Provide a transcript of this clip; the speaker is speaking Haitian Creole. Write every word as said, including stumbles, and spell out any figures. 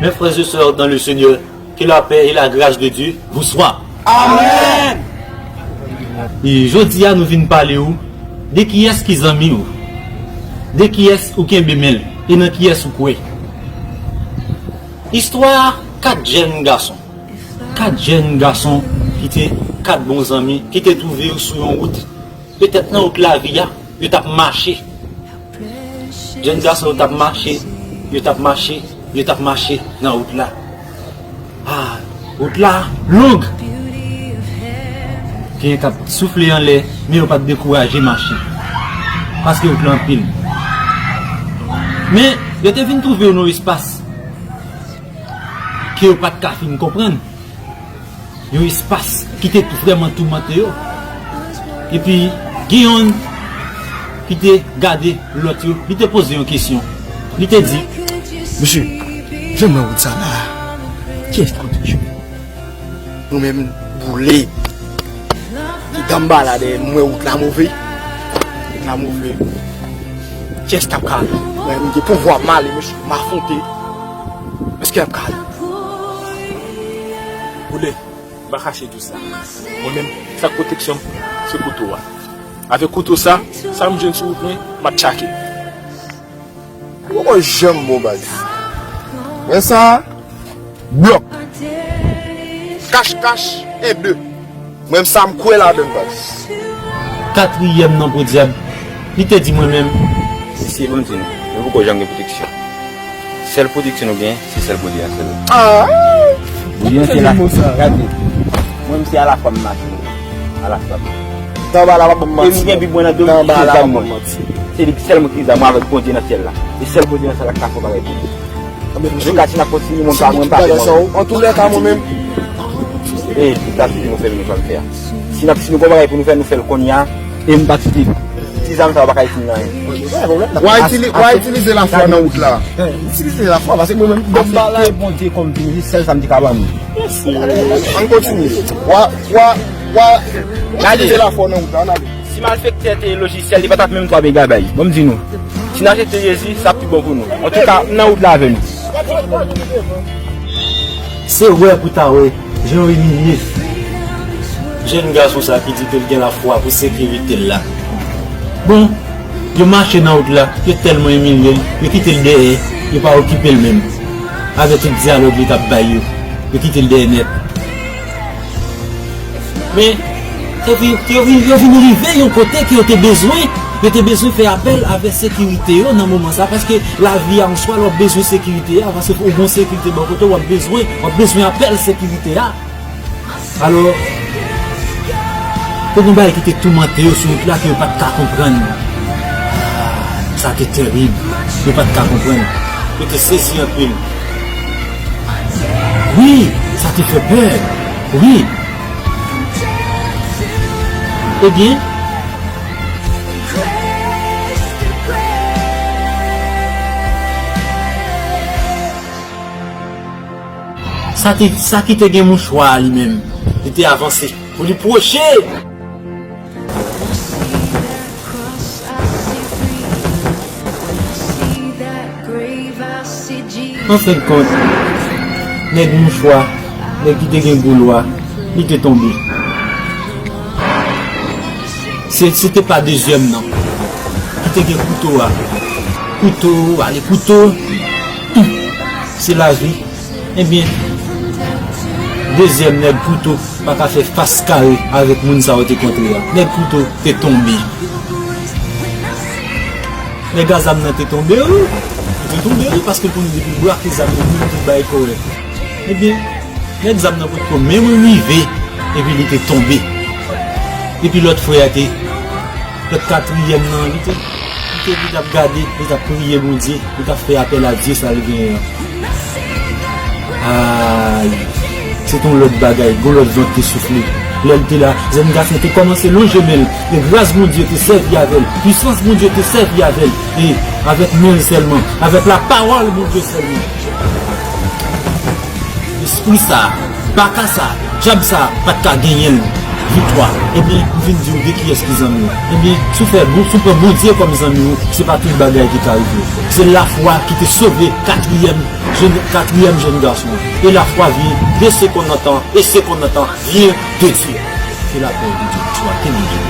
Mes frères et sœurs dans le Seigneur, que la paix et la grâce de Dieu vous soient. Amen. E jodi a nou vin pale w de kiyès ki zanmi w, de kiyès ou kenbe men l, e nan kiyès ou kwè. Istwa kat jèn gason. Kat jèn gason ki te kat bon zanmi, ki te twouve yo sou yon wout. Petèt nan wout lavi a, yo t ap mache. Jèn gason yo t ap mache, yo t ap mache, yo t ap mache nan wout la. Ah, wout la long. Genyen k ap soufle anlè, men yo pa t dekouraje mache. Paske wout la anpil. Men, yo te vin twouve yo nan yon espas ke yo pa t ka fin konprann. Yon espas ki te vrèman toumante yo. Epi, gen yonn ki te gade lòt yo, li te poze yon kesyon. Li te di, Mesye, jan m wè wout sa la, kiyès k ap dirije? Mwen menm, boule. Ki danm ba la dèyè m, mwen wout la move. Wout la move. Kiyès k ap ka ale? Mwen menm, gen pouvwa m ale, mesye, m afwonte. Èske y ap ka ale? Boule. M pa kache di w sa. Mwen menm, sak pwoteksyon m, se kouto a. Avèk kouto sa, sa m jwenn sou wout mwen, m ap tchake. Ou poko janm bon baz. Mwen sa, blòk. Kach kach, en de. Mwen sa m kwè ladann baz. Katriyèm nan podyab, li te di mwen menm. Mesye, ban m di nou, nou poko janm gen pwoteksyon. Sèl pwoteksyon nou gen, se sèl Bondye a sèl. Ah! Bondye a sèl la. Gade. Mwen, se alafwa m mache. Alafwa m. Tanba la pa ban m manti. E m gen Bib mwen nan do m ki se zam mwen. Se li sèlman ki zam mwen avèk Bondye nan syèl la. E sèl Bondye nan syèl la ki ka fè yon bagay pou mwen. Anben, nou ka si n ap kontinye, mwen pa, mwen pa fè bagay sa yo. Antoulèka, mwen menm. E, tout sa, si nou fè l, nou fè l fè a. Si n ap, si nou gon bagay pou nou fè, nou fè l kounye a. E m pa kite ti zam sa yo pa ka itilize nan anyen. W a itili-, w a itilize lafwa nan wout la. Itilize lafwa, paske mwen menm, m ap ba la Bondye kòm vini, sèl sa m te ka ban nou. Ann kontinye. W a, w a, w a itilize lafwa nan wout la, ann ale. Si malfektè te lojisyèl, li pa t ap menm twa megabayt. Bon, m di nou, si n aksepte Jezi, sa ap pi bon pou nou. Antouka, m nan wout la avè nou. Se wè pou ta wè, jan yo imilye jèn gason sa ki di ke l gen lafwa pou sekirite l la. Bon, yo mache nan wout la, yo tèlman imilye l, yo kite l dèyè, yo pa okipe l menm. Avè tout dyalòg li t ap bay yo, yo kite l dèyè nèt. Men, yo vin, yo vin, yo vin rive yon kote ke yo te bezwen, yo te bezwen fè apèl avè sekirite yo nan moman sa, paske lavi a an swa, lè w ap bezwen sekirite a, paske ou gon sekirite bò kote w, w ap bezwen, w ap bezwen apèl sekirite a. Alò, te gon bagay ki te toumante yo sou wout la ke yo pa t ka konprann. Sa te terib, yo pa t ka konprann. Yo te sezi anpil. Wi, sa te fè pè. Wi. Ebyen, sa te, sa ki te gen mouchwa a li menm, li te avanse pou li pwoche. An fen de kont, nèg mouchwa, nèg ki te gen gwo lwa, li te tonbe. Se, se te pa dezyèm nan ki te gen kouto a. Kouto, ale kouto. Se lavi. Ebyen, dezyèm nèg kouto pa ka fè fas kare avèk moun sa yo te kontre a. Nèg kouto te tonbe. Nèg a zam nan te tonbe, wi. Li te tonbe, wi, paske l konnen depi l brake zam nan, li te bay kòrèk. Ebyen, nèg zam nan potko menm rive, epi li te tonbe. Epi lòt frè a te, lòt katriyèm nan, li te, li te, li t ap gade, li t ap priye Bondye, li t ap fè apèl a Dye sa l genyen an. Ay, se t on lòt bagay, gon lòt van k te soufle. Lè l te la, jèn gason te kòmanse lonje men l, e gras Bondye te sèvi avè l, pisans Bondye te sèvi avè l, e avèk men l sèlman, avèk lapawòl Bondye sèlman. Lespri sa, baka sa, dyab sa pa t ka genyen l. Viktwa. Ebyen, m vin di w de kiyès ki zanmi w. Ebyen, si w fè bon, si w pran Bondye kòm zanmi w, se pa tout bagay ki ka rive w. Se lafwa ki te sove katriyèm jèn, katriyèm jèn gason an. E lafwa vyen de sekonn nan tan, e sekonn nan tan vyen de Dye. Ke lapè de Dye swa kenbe nou.